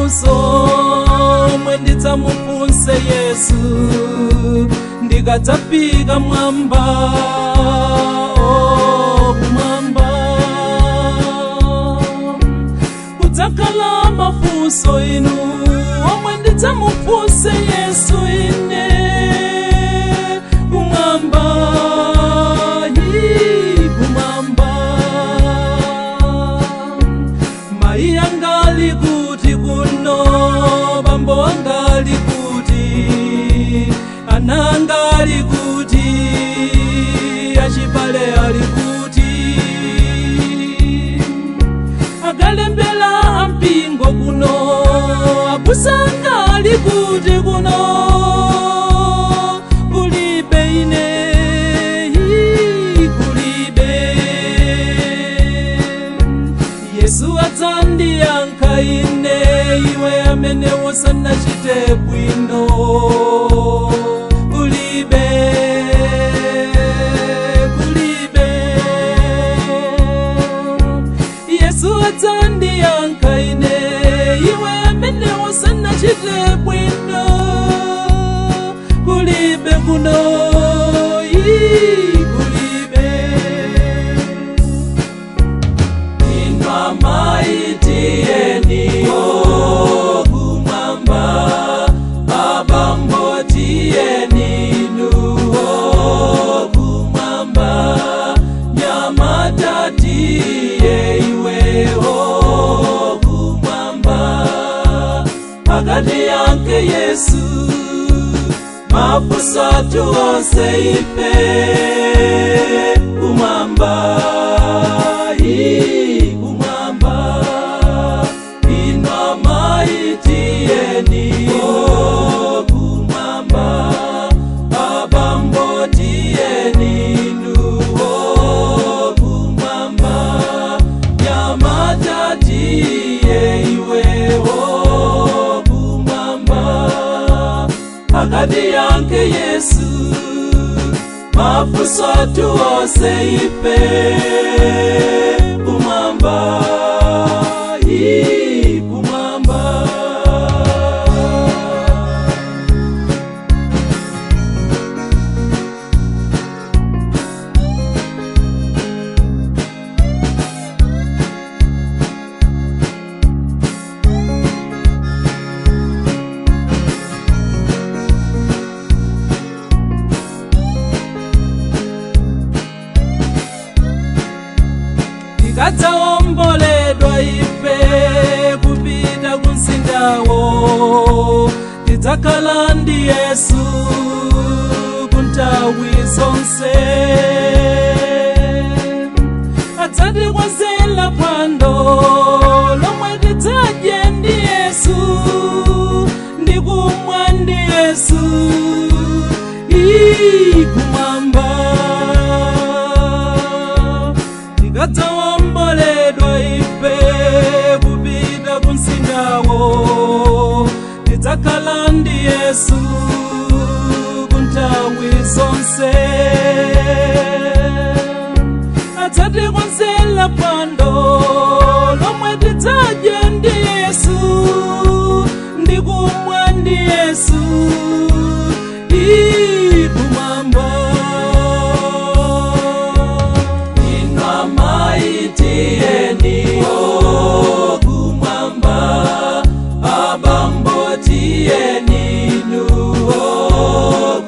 mafunso omwe ndidzamufunse Yesu ndikadzafika mwamba, oh, kumwamba. Kudzakhala mafunso inu omwe ndidzamufunse Yesu ine kumwamba, yi, kumwamba. Mai angali kuti kuno, bambo angali kuti, ana angali kuti, achibale ali kuti, akalembela ampingo kuno, abusa angali kuti kuno, kulibe ine, kulibe. Yesu adzandiyankha ine, iwe amene usanachite bwino, kulibe, kulibe. Yesu adzandiyankha ine, iwe amene usanachite bwino, kulibe kuno, kulibe. Inu amayi tiyeni kumwamba, abambo tiyeni inu kumwamba, nyamata tiye iwe kumwamba, akatiyankhe Yesu mafunso athu onse ife kumwamba, kumwamba. Inu amayi tiyeni kumwamba, abambo tiyeni inu kumwamba, nyamata tiye iwe kumwamba, akatiyankhe Yesu mafunso athu onse ife kumwamba, kumwamba. Tikadzawomboledwa ife kupita kumzindawo, tidzakhala ndi Yesu kunthawi zonse. Adzatikonzera phwando lomwe tidzadye ndi Yesu ndi kumwa ndi Yesu kumwamba. Tikadzawomboledwa ife kupita kumzindawo, tidzakhala ndi Yesu kunthawi zonse. Adzatikonzera phwando lomwe tidzadye ndi Yesu ndi kumwa ndi Yesu kumwamba. Inu amayi tiyeni kumwamba, abambo tiyeni inu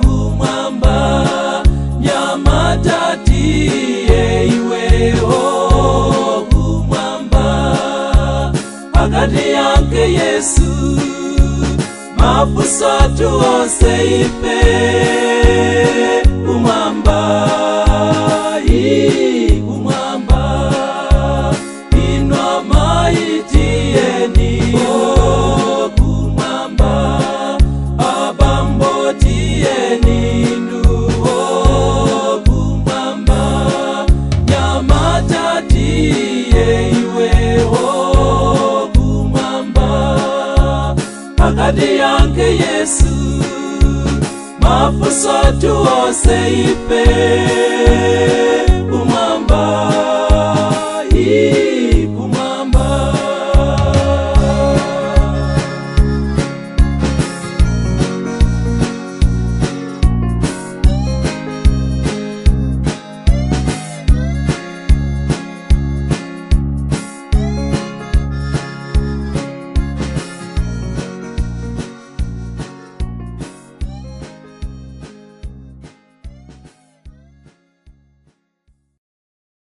kumwamba, nyamata tiye iwe kumwamba, akatiyankhe Yesu mafunso athu onse ife kumwamba, kumwamba. Inu amayi tiyeni kumwamba, abambo tiyeni inu kumwamba, nyamata tiye iwe kumwamba, akatiyankhe Yesu mafunso athu onse ife.